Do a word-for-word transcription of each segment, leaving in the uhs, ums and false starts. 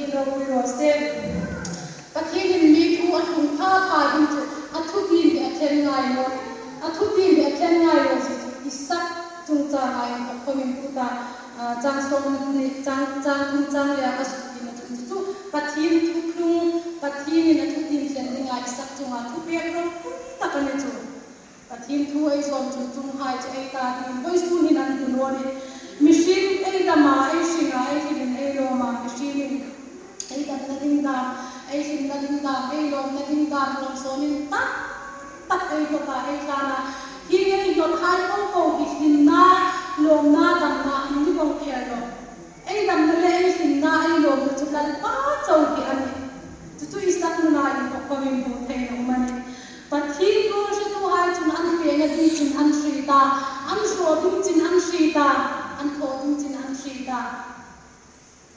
Ropui raw se. Pathienin mi thu a tlung pha pha ding chu a thutiem hi a thlen ngai naw. A thutiem hi a thlen ngai naw si chu Isak chungchanga inthok khawmin tuta, a, chang sawm ni, chang, chang thum chang lea ka suk tina chun chu chu Pathien thu tlung, Pathienin a thutiem thlen dinga Isak chunga thupek ropui tak a ni chu. Pathien thu ei zawm chun chuonghai chu ei ta dingin vawisun hin an hmu naw a nih. Mihriem ei dam a, ei hring a, ei hrimin ei lawm a, mihriemin ei damna ding dam, ei hringna ding dam, ei lawmna ding dam, lawm sawmin tak tak ei hlawt a, ei hlan a. Hi ei hlawthai po po hi hringna, lawmna, damna an ni vawng kher nawh. Ei damna le ei hringna, ei lawmna chu Lalpa chau hi a nih. Chu chu Isak nuna inthok khawmin hmu thei a um a nih. Pathien rawl hretuhai chun an fena ding chin an hriet a, an hraw ding chin an hriet a, an thaw ding chin an hriet a.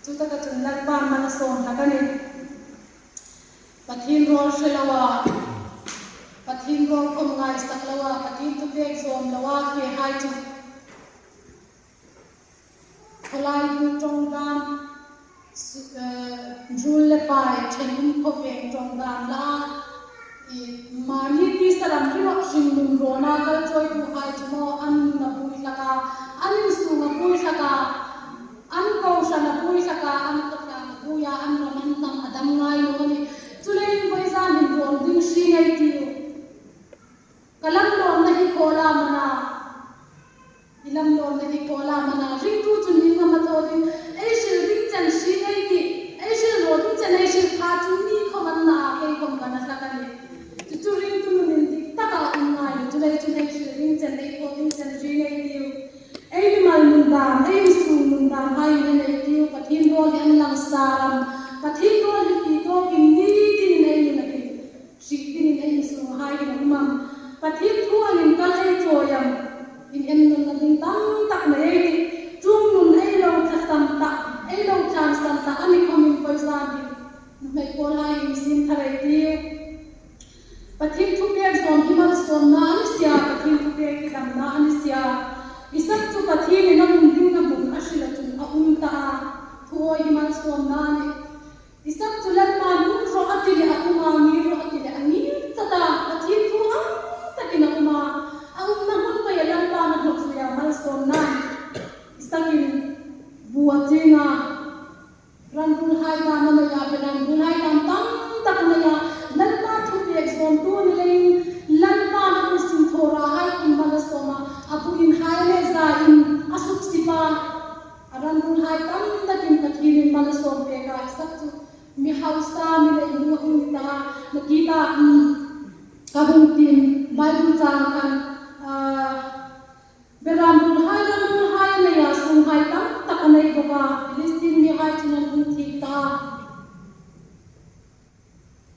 Chutaka chun Lalpan mal a sawm hlak a nih. Pathien rawl hre loa, Pathien rawl khawm ngaisak loa, Pathien thupek zawm loa fehai chu khawlai ding ṭawng dam, su-, eh, rul le pai ṭhenum khawveng ṭawng dam la, i, mani tisa ram hi rawh hringnun rawna kal chawituhai chu maw an nun a buoi hlak a, an insung a buoi hlak a, an kohran a buoi hlak a, an khawtlang a buoi a, an ram an hnam a dam ngai naw a nih. Chuleiin vawisun hin rawn ding hri ngei ei tiu. Ka lam lawmna hi khaw la am a na? I lam lawmna hi khaw la am a na? Ringtu chun in ngam a thaw ding, ei hril ding chen hri ngei ei tih, ei hril naw ding chen ei hril kha chu mi khawm an na a, kei khawm ka na hlak a nih. Chu chu ringtu nun indik taka um ngai naw, chuleiin chun ei hril ding chen, ei thaw ding chen hri ngei ei tiu. Ei mimal nun dam, ei insung nun damhai nei ei tiu, Pathien rawl hi an lang sa am, Pathien rawl hi fie tawkin ni dingin ei nun a hin hriet dingin ei insunghai hin a um am? Pathien thu angin kal ei chawi am? Inennawnna ding tam tak nei ei tih. Chuong nun ei lo tlasam tah, ei lo tlasam tah a ni khawmin vawisun hin nuhmei pawlhai insiem thar ei tiu. Pathien thupek zawm hi malsawmna a ni si a, Pathien thupek hi damna a ni si a. Isak chu Pathienin a hung dingna hmun a hril a chun a um ta a. Thu awi hi malsawmna a nih. Isak chu Lalpan um rawh a ti leh a um a, ngir rawh a ti leh a ngir chat a, Pathien thu ang takin a um a, a umna hmun peia Lalpan a hnawk zui a, malsawmna a nih. Isakin bu a ching a, ran rulhai dam a nei a, beram rulhai dam tam tak a nei a, Lalpa thupek zawmtu a ni leiin Lalpan a bu sinthaw rahai khawm mal a sawm a, a bu inhai le zain a suksip a, a ran rulhai tam takin Pathienin mal a sawm pek a, Isak chu mi hausa, mi leimu a hung ni ta, nakie ta, um, ka hung tiem, Bible chang khan, ah, beram rulhai, ran rulhai a nei a, sunghai tam tak a nei bawk a, Philistine mihai chun an hung thik ta.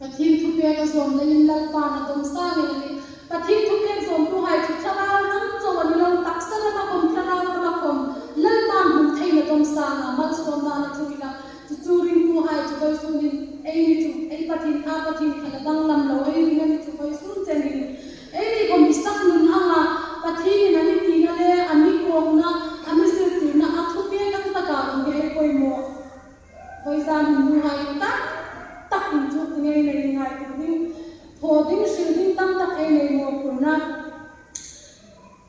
Pathien thupek a zawm leiin Lalpan a dawm sang el a nih. Pathien thupek zawmtuhai chu thlarau ram chau a ni lo, taksa rama khawm, thlarau rama khawm Lalpan hmu theiin a dawm sang a, malsawmna a tlung a. Chu chu ringtuhai chu vawisun hin eini chu ei Pathien kha, Pathien kha la danglam lo ei ring a ni chu vawisun chenin eini khawm Isak nun anga Pathienin a mi tina le a mi kawkna, a mi zirtirna, a thupek ang taka um hi ei poimaw. Vawisun hin nuhai tak tak inchuk ding ei nei, ngaituo ding, thaw ding, hril ding tam tak ei nei mawphurna.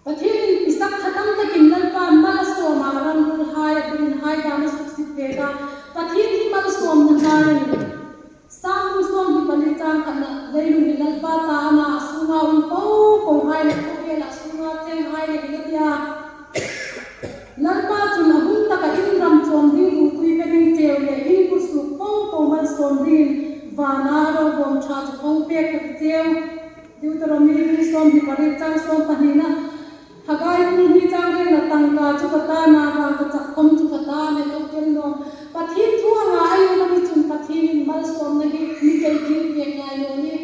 Pathienin Isak kha tam takin Lalpan mal a sawm a, ran rulhai, a bu inhai dam a suksip pek a. Pathien hi malsawmna hnar a nih. Sam bung sawmhni pali chang khatna, leilung hi Lalpa ta a na, a sunga um po pohai le, khawvela sunga chenghai le hi la tia. Lalpa chun a hun taka in ram chawm ding, ruotui pe ding cheu le in kut suok po po malsawm dingin vana a rorâwm ṭha chu hung pek ka ti cheu. Deuteronomy sawmhni pariet chang sawm pahnina, Haggai bung hni chang rietna, tangka chu ka ta a, rangkachak khawm chu ka ta a, le lo ken naw. Pathien thu anga ei um a ni chun Pathienin malsawmna hi mi kei kir pek ngai naw nih.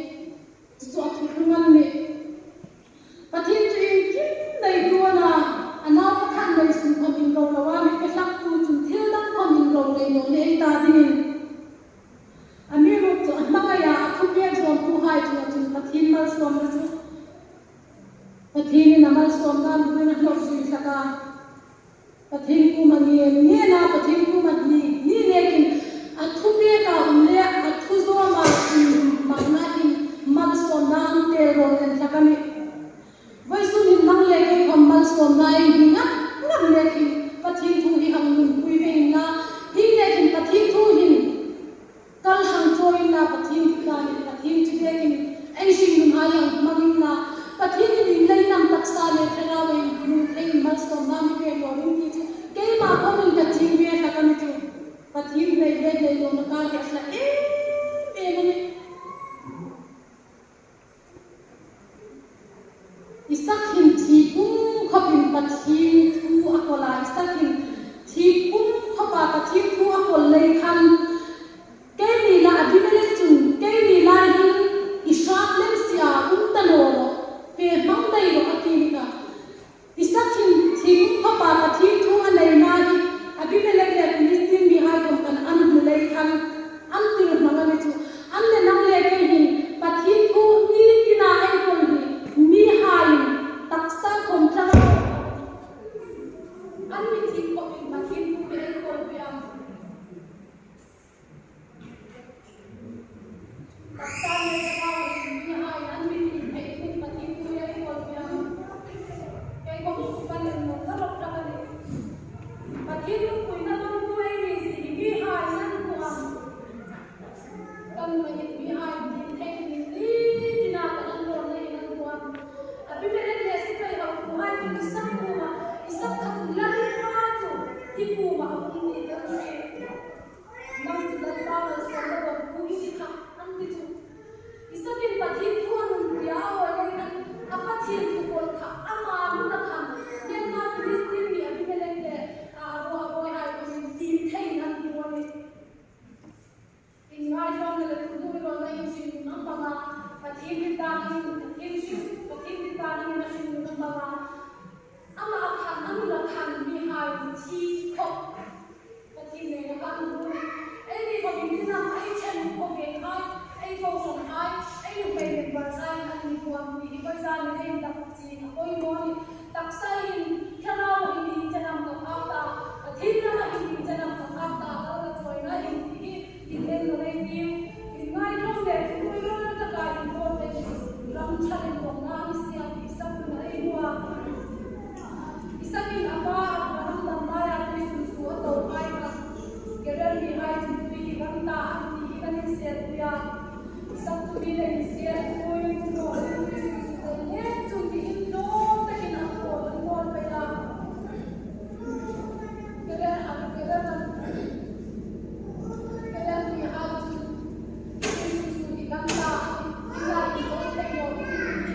Chu chu a thu tlung a nih. Pathien chu iengkim neitu a na, a nau pakhat nei sung khawm inro lo a, mi pe hlaktu chun thil dang khawm inro nei naw nih ei ta dingin. Amiruokchu a hmangaia a thupek zawmtuhai chunga chun Pathien malsawmna chu Pathienin a malsawmna hmun a hnawk zui hlak a. Pathien kuoma ngen ngena, Pathien kuoma ni ni nekin a thupek Hnai hnai nawna kar hi a hla em em a nih. Isak hin thi pum khawpin Pathien thu a kawl a, Isak hin thi pum khawpa Pathien thu a kawl lei khan, keini la Abimelek chun keini lai hin i hrat lem si a, um ta naw rawh, fe hmang dai rawh a ti nih a. Isak hin thi pum khawpa Pathien thu a neina hi Abimelek le Philistin mihai khawm khan an hmu lei khan an tir hmang a ni chu. An le nang le kei hin Pathien thu ni tina ei kawl hi mihaiin taksa khawm tlang an mi thi khawpin Pathien thu hi ei kawl ve am? Taksa le thlarau mihai an mi tiem thei dingin Pathien thu ei kawl ve am? Kei khawm chu ka lem naw ta rawp hlak a nih. Pathien ropui na dongtu ei ni si hi mihai an hmu am? Kan ma hin mihai tiem thei dingin ni tina kan an kawl nei an hmu am? Abimelek le sipai hotuhai chun Isak kuomah, Isak kha chu Lalpa chu i kuomah a um ti kan hriet. Nang chu Lalpa malsawmna dongtu i ni kha, an ti chu. Isakin Pathien thu a numpui a, a awi lei khan a Pathien thu kawl kha ama nuna khan, ngenna Philistin mi Abimelek le a ruo a ruoihai khawmin tiem thei an hmu a nih. Inngaidamna le thuhnuoirawlna in hringnun a hmang a, Pathien dit dan angin, Pathien hring, Pathien dit dan angin a hringnun a hmang a. Ama a khan, a nuna khan mihai thi khawp. Pathien neina khan hmu nih. Eini khawm intinam ei ṭhen khawvênghai, ei kohranhai, ei nuhmei memberhai an mi puongpui hi vawi zanin ei indak chie a poimaw a nih. Taksa hin thlarau hin ieng chen am ka phak ta, Pathien lama hin ieng chen am ka phak ta, kal ka chawina hin ti hi inenna nei tiu. Inngaidam le thuhnuoirawlna taka inthawk le ram ṭha lem dongna a ni si a tih Isak nuna ei hmu a. Isakin a pa Abraham dam laia tuisunsuo a tohai kha Gerar mihai chun tui hi gam ta a ni ti hi kan inselpui a. Isak chu mi le inselpui, tuisunsuo le chun mi intlawm takin an kawl, an kawl pei a. Gerar, Gerar, Gerar mihai chun tuisunsuo hi gam ta a ni,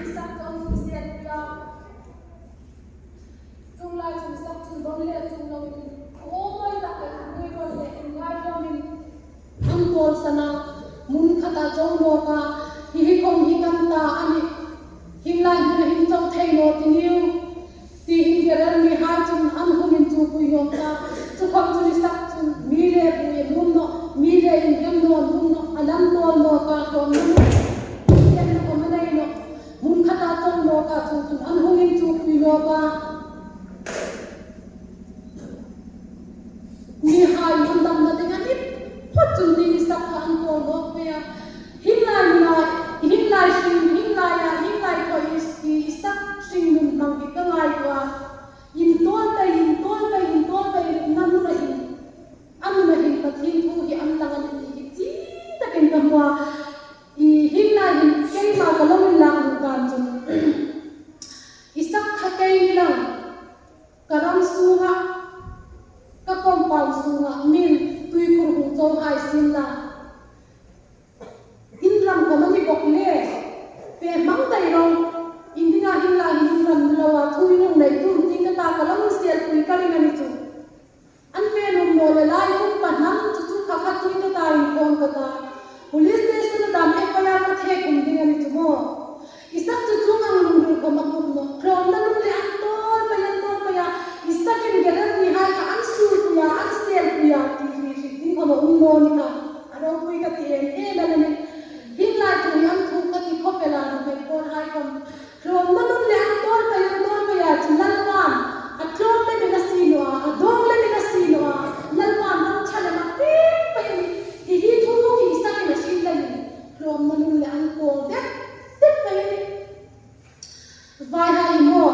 Isak chun inselpui a. Chuong lai chun Isak chun don le chuong loin, a mawi tak le thuhnuoirawl le inngaidam loin an kawl san a, hmun khata chau nawk a, hi hi khawm hi kan ta a nih, hieng lai hmuna hin chau thei naw ti niu, tiin Gerar mihai chun an hung inchupui nawk ta. Chu khawm chun Isak chun mi le bu a nuom nawh, mi le inhemnaw a nuom nawh, a lam tawl nawk a, hlawmna hmun, inhemna khawm a nei nawh. Hmun khata chau nawk a, chu chun an hung inchupui nawk a. Mihai an damna ding a ni phawt chun ti Isak kha an kawl nawk pei a. Hieng lai, hieng lai hring, hieng lai a, hieng lai kha Is-, Isak hringnun hmang hi ka ngaituo a. Intawl pei, intawl pei, intawl pei, a nuna hin, a nuna hin Pathien thu hi an lang a nih ti hi chieng takin ka hmu a. I, hieng lai hin keima ka lo inlak lut dan chun, Isak kha kei ni lang, ka ram sunga, ka compound sunga min tuikhur hung cho hai sien la, in ram khawm a ni bawk le, fe hmang dai rawh, ieng dinga hieng lai hin in ram ni lo a, thu in hung nei tum ti ka ta, ka lo inselpui ka ring a ni chu. An fe nuom naw le lai, kum pahnam chu chu kha kha tuin ka ta, inkhawm ka ta, police station-a dam F I R ka thek um ding a ni chu maw. Isak chu chuong ang lungril khawm a kup nawh. Hlawmna nun le an tawl pei, an tawl pei a, Isakin Gerar mihai kha an suipui a, an selpui a, ti hriet hriet ding khawm a um naw ni kha. A ropui ka ti em em a nih. Hieng lai thu hi an thu ka ti khawp el a, nuhmei pawlhai khawm. Hlawmna nun le an tawl pei, an tawl pei a, chu Lalpan a tlawm lemin a sie naw a, a dawng lemin a sie naw a, Lalpan ram ṭha lem a pek pei a nih. Hi hi thu hi Isakin a hriet lemin hlawmna nun le an tawl dep dep pei a nih. Vaihai maw,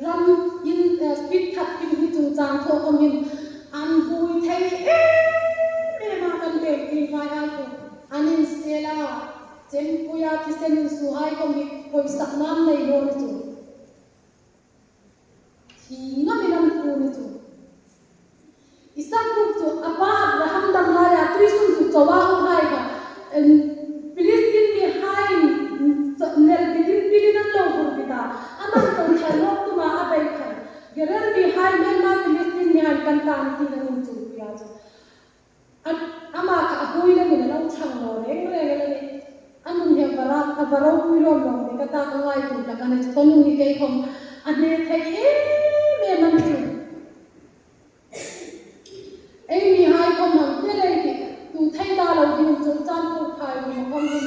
ram in, eh, fit that fit hi chungchang thaw khawmin an buoi thei em em a, kan veng ti vaihai khawm an insel a, chempui a thisen insuohai khawm hi poisa nam nei lo ni chu. Thi ngamin an pu ni chu. Isak Chu a pa Abraham dam laia tuisun chu chauh a um hai kha, em, Philistine mihaiin, mm, chauh nel bitin pilin an lo vur bit a. Aman chauh thar nawk tuma a bei khan, Gerar mihai, hmelma Philistine mihai kan ta ni tiin an inchukpui a chu. A, ama kha a hui le min a lo chang naw reng reng el a nih. A nun hi a va ra, a va ropui lawm lawm bik a ta, ka ngaituo hlak a ni chu, ka nu hi kei khawm a hne thei em em a ni chu. Ei mihai khawm hang te lei hi, tu thei ta lo ding chu chan pu phai ni khawm hin.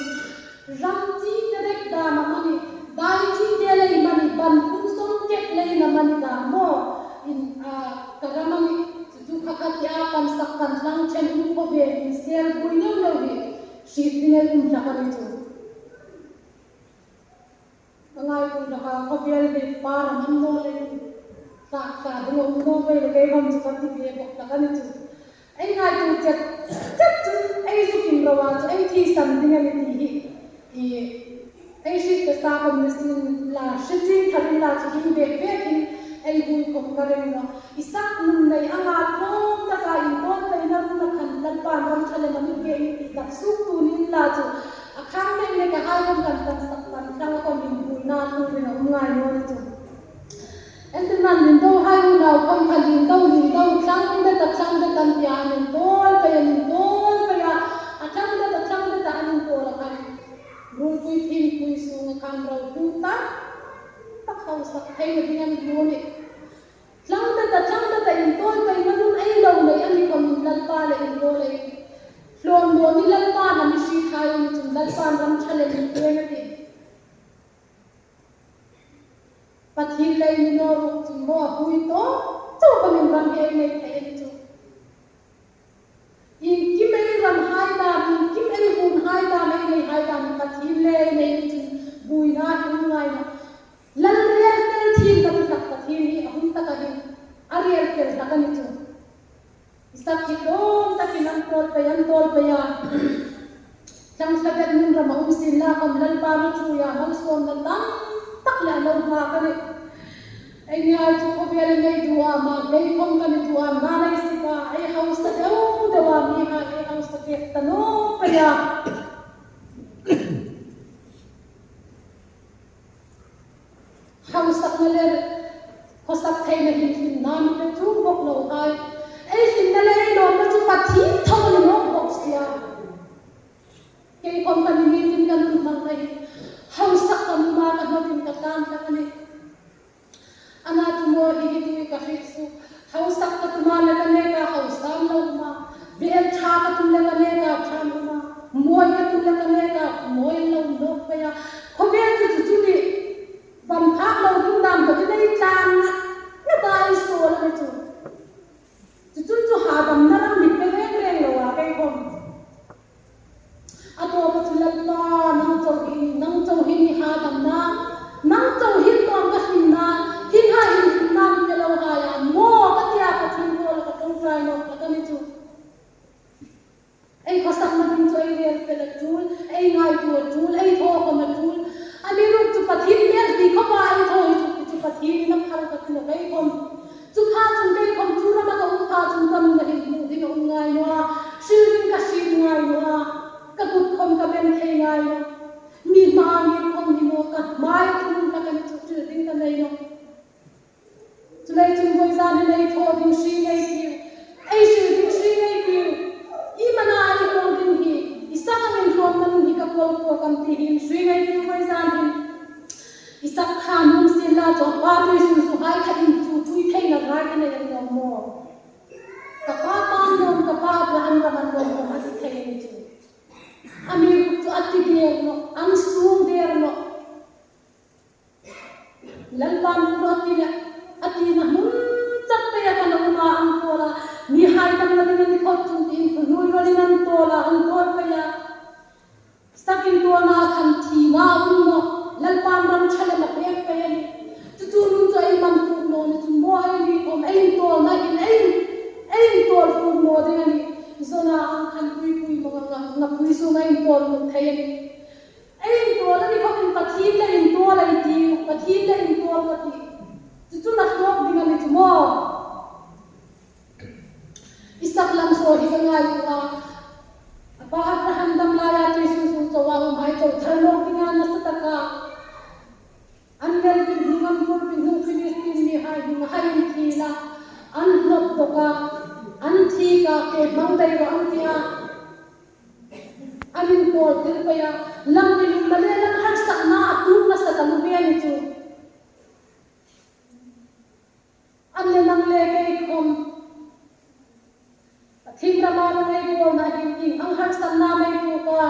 Ram chi te rek dam amanih, dai chi te lei amanih, ban phun sawm kek lei amanih dam maw. In, a, ka ram a nih, chu chu kha ka tia kan sak kan tlang chen um khawvel in sel bui neu neu hi, hriet ding ei um hlak a ni chu. Ka ngaituo hlak a, khawvel hi pa ram a ni naw leiin, tla, tla ding a um naw vei le kei khawm chu ka ti ve bawk hlak a ni chu. Ei ngaituo chet, chet chu ei zuk inro a chu ei thisan ding a ni ti hi. I, ei hriet ka sa khawm ni sien la, hre chieng thar inla chu ding bek bekin ei hui khawm ka rem nawh. Isak nun nei anga tlawm taka intawl peina runa khan Lalpan ram ṭha lem a ni ve ni ti dak suk tu ni inla chu, a khang nei le ka hai khawm kan kan sak kan tlang khawm in buoina tlung rin a um ngai naw ni chu. Entirnan Lindo hai unau khawm kha Lindo, Lindo, tlang det a, tlang det an tia an intawl pei, an intawl pei a, a tlang det a, tlang det a an intawl a khan. Ruolpui thingpui sunga khan ropui tam tak hausak theina ding an hmu a nih. Tlang det a, tlang det a intawl peina nun ei lo nei a ni khawmin Lalpa le intawl ei hlawm naw ni, Lalpan a mi hriet hai a ni chun Lalpan ram ṭha lem ni ti a ni. Pathien lei ni naw ruok chun maw, a hui tawk chau khawmin ram hi ei nei thei a ni chu. Iengkim ei ram hai dam, iengkim ei hun hai dam, ei nei hai dam, Pathien lei nei ni chun buoina a um ngai nawh. Lal rel fel thiem ka ti tak Pathien hi a hun taka hin a rel fel hlak a ni chu. Isak hi tlawm takin an tawl pei, an tawl pei a. Tlang hla bet nun rama um sienla khawm Lalpa mi ṭhuoia malsawmna tam tak le a lo hma ka nih. Ei ni hai chu khawvel ei duo a, ma kei khawm ka ni duo a, ma nei si ka, ei hausa deu deu a, mihai ei hausa pek ta naw pei a. Hausakna le khawsak theina hin hlimna mi pe chuong bawk lo hai. Ei hlimna le ei lawmna chu Pathien tho a ni nawk bawk si a. Kei khawm ka ni nitin ka nun hmang ka hi. Hausak ka um a, ka hnuoiin ka tlan hlak a nih. Ana chu maw hi hi ti ka hriet suok. Hausak ka tum a le ka neka, hausa an lo um a. Biel ṭha ka tum le ka neka, ṭha an um a. Mawi ka tum le ka neka, mawi an lo um nawk pei a. Khawvel chu chu chu ni. Ban phak lo ding dam ka ti nei tlang a. Neta ei suol a ni chu. Chu chun chu hadamna ram mi pe reng reng lo a kei khawm. A tawpa chu Lalpa, nang chauh hin, nang chauh hin i hadamna, nang chauh hin nuom ka hlimna, hi ha hin hlimna mi pe lo hai a maw ka tia Pathien kuoma ka ṭawngṭai nawk hlak a ni chu. Ei khawsakna ding chu ei rel fel a ṭul, ei ngaituo a ṭul, ei thaw khawm a ṭul. Amiruokchu Pathien hmel ti khawpa ei thaw hi chu, chu Pathienin a phal ka ti nawh kei khawm. Chu pha chun kei khawm chu rama ka um pha chun ka nuna hin hmu ding a um ngai naw a, hril ding ka hril ngai naw a, ka kut khawm ka beng thei ngai nawh. Mi hmaa mi khawm hi maw ka hmai thum hlak a ni chu hril ding ka nei nawh. Chuleiin chun vawizan hin ei thaw ding hre ngei tiu, ei hril ding hre ngei tiu. Iem a na ei thaw ding hi, Isak angin hlawmna nun hi ka kuol kuol kan ti hin hre ngei tiu vawizan hin. Isak kha nuom sienla chu a pa tuisun sukhai kha inchukpui theina rai ka nei a ni naw maw. Ka pa ta an nuom, ka pa Abraham ram an nuom khawm a ti thei a ni chu. Amiruokchu a ti der nawh, an sung der nawh. Lalpan ruok a ti le, a tina hmun chak peia kan um a, an kuoma mihai damna dingin an khawt chun tiin thuhnuoirawlin an kuoma an kuoma peia. Isak inkuomna khan thina a um nawh, Lalpan ram ṭha lem a pek pei a nih. Chu chu nun chu ei man fuk naw ni chun maw ei ni khawm ei inkuomna hin ei, ei inkuom fuk naw ding a nih. Zona ang khan pui pui mawng a nga, ngapui sunga inkuom nawk thei a nih. Ei inkuom a ni khawpin Pathien le inkuom ei tiu, Pathien le inkuom ka ti. Chu chu a hlawk ding a ni chu maw. I Hi ka ngai tua. A pa Abraham dam laia tuisuol sung chauha umhai chau thar nawk dinga nasa taka an nel pin hnung, an bur pin hnung, Filistin mihai hnunga hai an thi la, an hnawt dawk a, an thi ka ke hmang dai rawh an ti a. An inkawl tir pei a, lam ni lum le lam harsatna a tuok nasa ta lo ve a ni chu. An le nang le kei khom Pathien rama lo ngei bawlna hin ieng ang harsatna mei tuok a.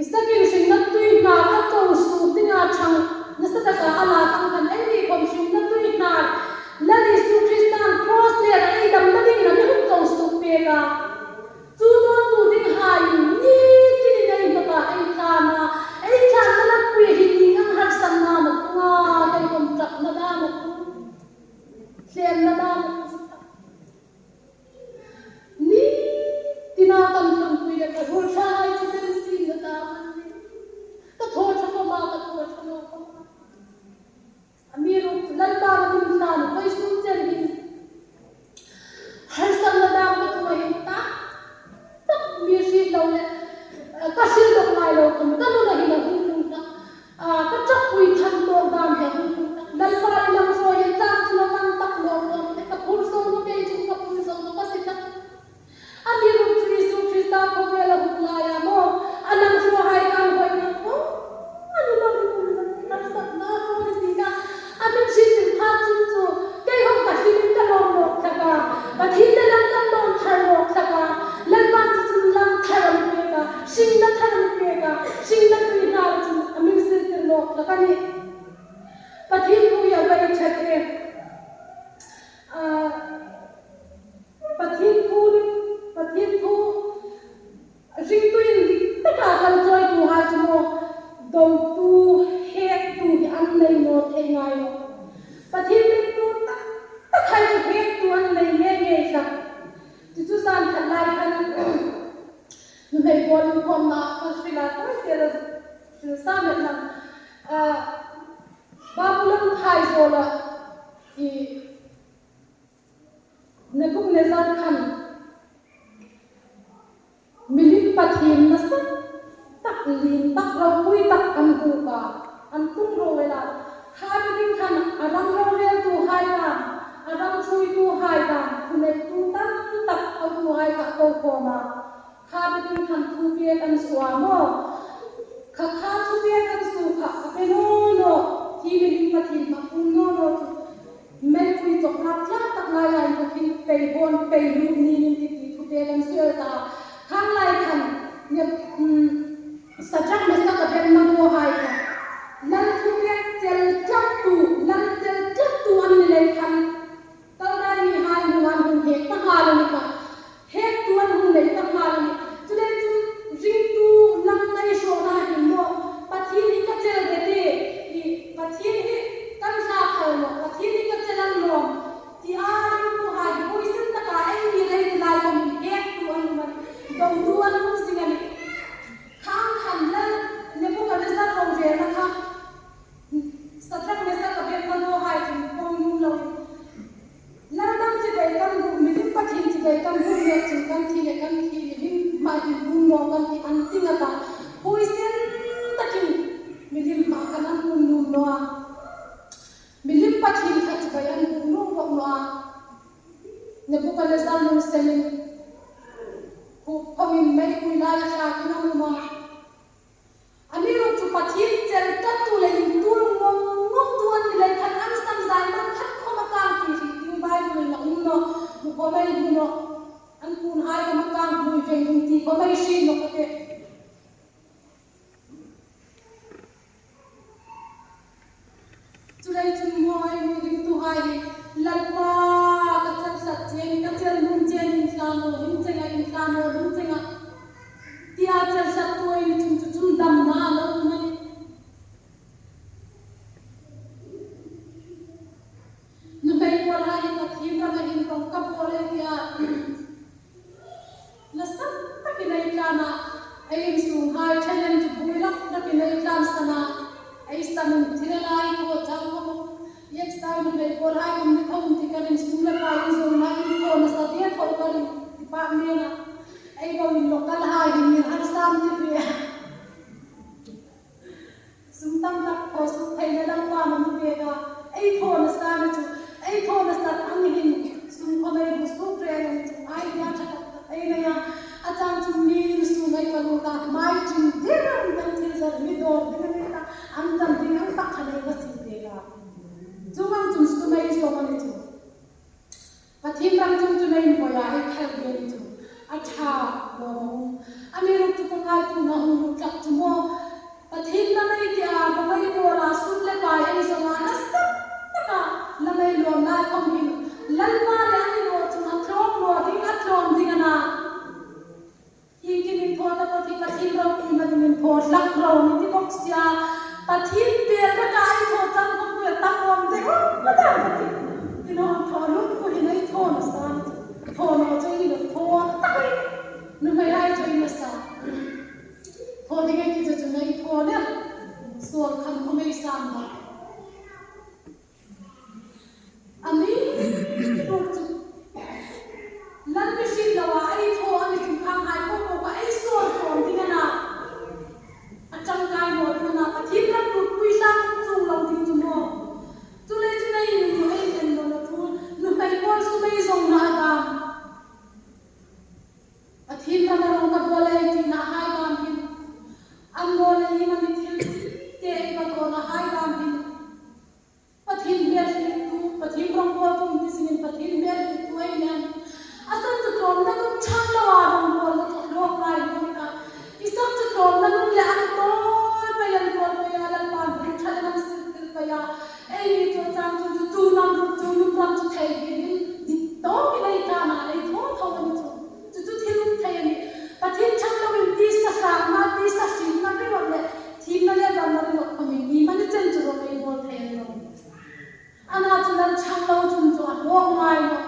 Isakin hringna tuihnar a ko suok dinga ṭhang nasa taka a la tang khan eini khom hringna tuihnar Lal Isu Krista'n cross-a ei damna dingin a mi hung ko suok pek a. Chu dawntu dinghai ni tinin ei hnawt a, ei thlân a, ei thlânna lampui hin ieng ang harsatna am a tlung a, kei khom ṭapna dam a tlung, hlemna dam a tlung. Ni tina kan ṭhangpui le ka ruolṭhahai chu kan siem na dam a ni. Ka thaw ṭha khom a, ka thaw ṭha naw khom a. Amiruokchu Lalpa ka tum hlak vawisun chen hin harsatna dam ka tum a hin tak tak mi hriet lo le, eh, ka hril dawk ngai lo khom ka nuna hin a hung tlung tak. Ah, ka ṭapui tham tawk dam hi a hung tlung tak. Lalpa i lam hraw hi chang chu la kan tak lo lo, ka phur zo naw, kei chu ka phur zo naw ka ti tak. Amiruokchu Isu Krista khawvela hung laia maw, a lam hrawhai kan hoi na maw, a ni lo ni kum na ni harsatna hraw ni ti ka. A min hriet pha chun chu, kei hawng ka hriet ka lawm nawk hlak a, Pathien le lam kan lawm thar nawk hlak a, Lalpa chu chun lam thar a mi pek a, hringna thar a mi pek a, hringna tuihnar chun a min siltir nawk hlak a nih. Pathien thu hi a vai ṭhat e. Ah, Pathien thu, Pathien thu hringtu indik taka kan chawituhai chu maw, dotu, hektu hi an nei naw thei ngai nawh. Pathien hringtu tak takhai chu hektu an nei ngei ngei hlak. Chu chu zan khat lai khan nuhmei pawl inkhawmna kan hril a, kan hril a, hril sa met lang. Ah, Babulon phaizawla i Nebuchadnezzar khan milim pathien nasa tak, lien tak, ropui tak an buk a, an tung ro el a. Kha bikin khan a ram roreltuhai dam, a ram ṭhuoituhai dam, thuneitu tam tak hotuhai kha ko khawm a. Kha bikin khan thupek an suo a maw. Kha kha thupek an suo kha a pe naw naw. Hi milim pathien hma pum naw naw chu meipui chawk rap thlak tak laia inthawkin pei bawn pei lut ni ning ti ti thupek an suo ta. Khang lai khan, um, Sadrak, Mesak, Abednego hai kha lal thupek chel tlattu, lal chel tlattu an ni lei khan, Kaldai mihai hnunga an hung hek ta nghal a ni kha. Hektu an hung nei ta nghal a nih. Chuleiin chun ringtu lam nei hrawna hin maw, Pathien hi ka chel de te, i Pathien hi kan hla phal nawh, Pathien hi ka chel a ni lawm, tia ringtuhai hi huoisen taka ei mi rei ti lai khan hektu an um a nih, dotu an um zing a nih. Khang khan lal Nebuchadnezzar rorelna kha Sadrak, Mesak, Abednego hai chun pawm nuom lo. Lal dam chibai kan buk, milim pathien chibai kan buk mek chun kan thi le kan thi, milim hma hin buk naw kan ti an ti ngat a. Huoisen takin milim hma khan an buk nuom naw a. Milim pathien kha chibai an buk nuom bawk naw a. Nebuchadnezzar lungsenin, huphawngin meipui laia thlakin a um a. Amiruokchu Pathien chel tlattu le intuon ngawng ngawngtu an ni lei khan an sam zai man khat khawm a kang ti hriet ding Bible-in a um nawh. Hmu khawm ei hmu nawh. An puonhai khawm a kang hmu veng ding ti khawm ei hriet nawh ka ti. Chuleiin chun maw, ei mi ringtuhai hi, Lalpa, ka chel tlat che, ka chel nuom che, inhlan naw ning chenga, inhlan naw ning chenga, tia chel tlattu ei ni chun chu chun damna a lo um a nih. Nuhmei pawlhai hi Pathien rama inrawng ka bawl ei tia, la san takin ei tlan a, ei insûnghai ṭhenkhat chu buoi rak takin ei tlansan a, ei samin thil a lai ko chang ko. Ei sa nuhmei pawlhai kum ni khawm ti kan insûng le pai Pathien ram chungah ei invoia ei khal ve ni chu a ṭha lawm a um. Amiruokchu ka ngaituona hung lut hlak chu maw, Pathien ram ei tia, ram ei bawla sum le pai ei zonga nasa taka ram ei lawm lai khom hin Lalpa le a ni naw chun a tlawm naw ding, a tlawm ding a na. Iengkim in thaw ta, Pathien, Pathien ropui manin in thaw hlak ro ni ti bawk si a. Pathien bel taka ei thaw chang khom hi a tam awm de, a tam de. Ti naw, thaw lungpui in ei thaw nasa. Thaw naw chu ei ni lo, thaw tak ei. Nuhmei hai chu ei nasa. Thaw ding ei ti chu chu ei thaw le. Suol kham khom ei sam a. Amiruokchu Lal mihring loa ei thaw a ni chun khanghai po po kha ei suol thaw ding a na. A ṭangkai naw ding a na, Pathien ram lutpui hlak chuong lo ding chu maw. Chuleiin chu ei ni ei en naw la chu, nuhmei pawl sum ei zongna a dam. Pathien ram a rong ka bawl ei tina hai dam hin. An naw le i mani thil te ei ka tawna hai dam hin. Pathien hmel hriettu, Pathien rongbawltu inti zingin Pathien hmel hriettu ei nih. A san chu tlawmna nun ṭhang loa rongbawlna chu hlawk ngai lo ni kha. Isak chu tlawmna nun le an tawl pei, an tawl pei a, Lalpan hun ṭha le an sirtir pei a. Eini chu chang chu chu chu nam ruk chu nun ram chu thei hin dik tawkin ei tlana ei thaw thaw a ni chu. Chu chu thil um thei a nih. Pathien ṭhang loin tisa hlakna, tisa hringna ringawt le thiemna le damna ringawt khomin i mani chen chu ro ei bawl thei a ni lo. Ana chu lam ṭhang lo chun chu a hlawk ngai lo,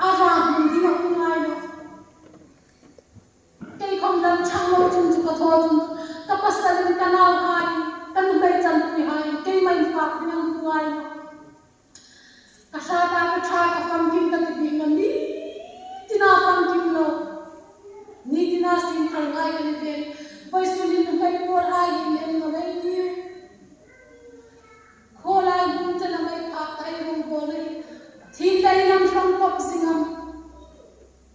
a ra hmu ding a um ngai lo. Kei khom lam ṭhang lo chun chu ka thaw chun ka pasalin, ka nauhai, ka nuhmei chanpuihai, keima infak ding an hmu ngai lo. Ka hrat a, ka ṭha, ka famkim ka ti bik naw ni tina famkim lo. Ni tina siem thar ngai ka ni ve. Vawisun hin nuhmei pawlhai hin en naw lei tiu. Khawlai hun chena mei phak ta ei rongbawlna hi thil dai lam hlawm pawp zing am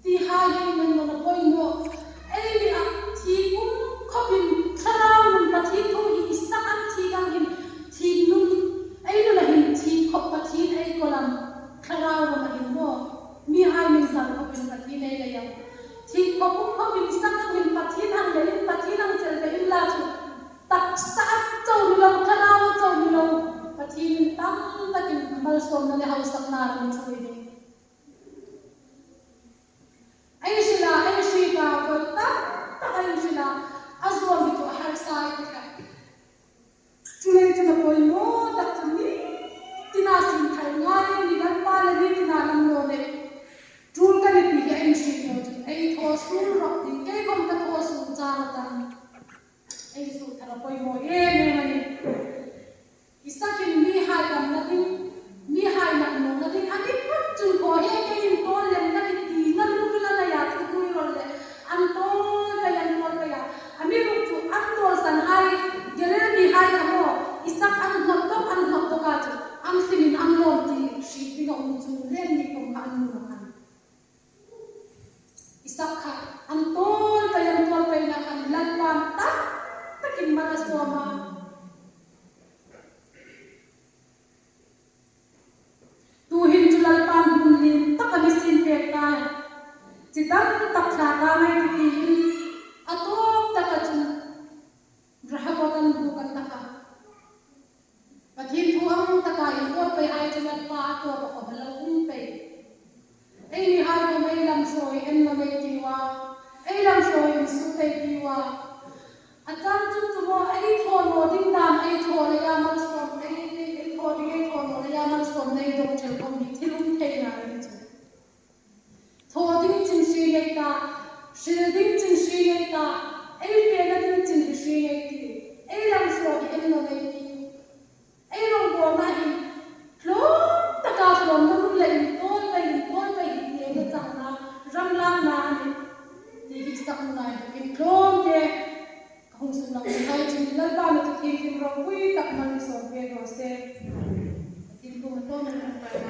ti hai hi men lo na poimaw. Ei nia thik um khawpin thlarau nun Pathien thu hi Isak an thik ang hin thik nun ei nuna hin thik khawp Pathien ei kawl am thlarau nuna hin maw. Mihai min zar khawpin Pathien ei lei am. Thik khawp um khawpin Isak ang hin Pathien ang leiin Pathien ang chel leiin la chu taksa a chau ni lo, thlarau a chau ni lo. Pathienin tam takin malsawmna le hausakna a mi ṭhuoi ding. Ei hril a, ei hriet a, voi tam tak ei hril a, a zuam hi chu a harsa ei ti kha. Chuleiin chu a poimaw tak chu ni tina siem thar ngai ni Lalpa le ni tina lam naw le. Tul ka ni ti hi ei hriet naw chun ei thaw suol rawp ding, kei khom ka thaw suol chang a tam. Ei suol thar a poimaw em em a nih. Isakin mihai damna ding, mihai naknawna ding a ni phawt chun khaw he kei in tawl lem ka ni tina lungthim a nei a, thutui rawl le an tawl pei, an tawl pei a. Amiruokchu an tawlsanhai, Gerar mihai kha maw, Isak an hnawt dawk, an hnawt dawk a chu an hlimin an lawm ti hriet ding a um chu, lem ni khom kha an nun a khan. Isak kha an tawl pei, an tawl peina khan Lalpan tam takin mal a sawm a. Tuhin chu Lalpan hmun lien tak a mi siem pek ta. Chi tam tak thla ta ngai ti tiin a tawp taka chun Rehoboth an buk an ta kha. Pathien thu ang taka inpawt peihai chu Lalpa a tawp a khawm a lo um pei. Eini hai khom ei lam hrawi en naw mei tiu a, ei lam hrawi insuo thei tiu a. A chang chun chu maw ei thaw naw ding dam, ei thaw leia malsawm, ei, ei, ei thaw ding, ei thaw naw leia malsawmna ei dawk ṭhel khom hi thil um thei ngai a ni chu. Thaw ding chin hri ngei ta, hril ding chin hri ngei ta, ei fena ding chin hi hri ngei ti, ei lam hrawi en naw mei ti. Ei rongbawlna hin tlawm taka tlawmna nun le intawl pei, intawl pei hi hnena changna, ram lakna a nih ti hi sak ngai bawkin tlawmte ka hung suklang hai chun Lalpan a thu thienghlim ropui tak mal mi sawm pek raw se. Pathien kuoma tlawm ropui.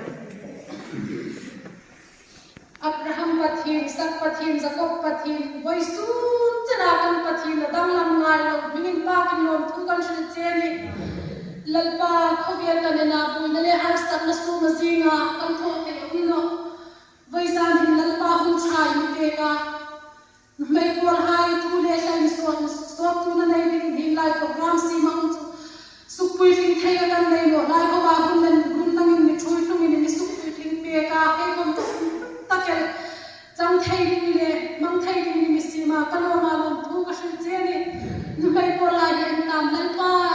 Abraham Pathien, Isak Pathien, Jakob Pathien, vawisun chena kan Pathien a danglam ngai lo, hming inpakin lawmthu kan hril che a nih. Lalpa, khawvel kan en a, buoina le harsatna suma zinga kan thaw thei a um nawh. Vawi chang thei ding le hmang thei ding mi siem a, ka lawm a, lawmthu ka hril che a nih. Nuhmei pawla hi an nam Lalpa